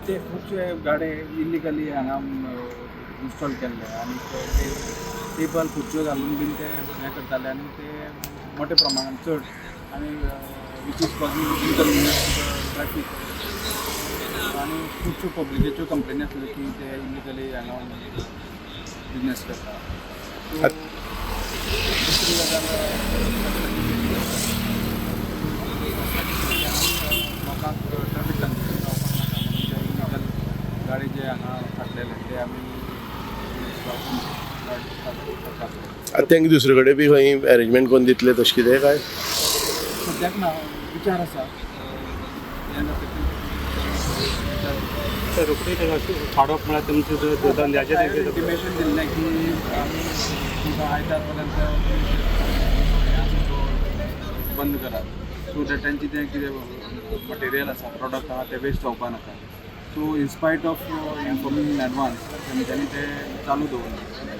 ते खुबशे गाडे इलिगली हांगा इन्स्टॉल केल्ले आनी ते टेबल खुर्च्यो घालून बीन ते हें करताले आनी ते मोठ्या प्रमाणान चड आनी which is causing inconvenience traffic. आनी खुबश्यो पब्लिकेच्यो कंप्लेनी आसल्यो की ते इलिगली हांगा बिजनेस करता. सो दुसरी गजाल, लोकांक ट्रॅफिक कंजेशन जावपाक नाका म्हणून जे इलिगल गाडी जे हांगा घातलेले ते आमी करतात. आतां तांकां दुसरे कडेन बी खंय अरेंजमेंट करून दितले तशें कितें काय? सद्याक ना, विचार आसा, हें जाता. तर रोखडी ताका काडप म्हळ्यार तुमचे जो धंद्याचेर तेंचे इंटिमेशन दिल्लें की आमी तुमकां आयतार पर्यंत हे आसा तो बंद करात, सो that तांची तें कितें मटेरियल आसा, प्रोडक्ट आहा, ते वेस्ट जावपा नाका. So in spite of informing in advance, तेंच्यांनी ते चालू दवरले.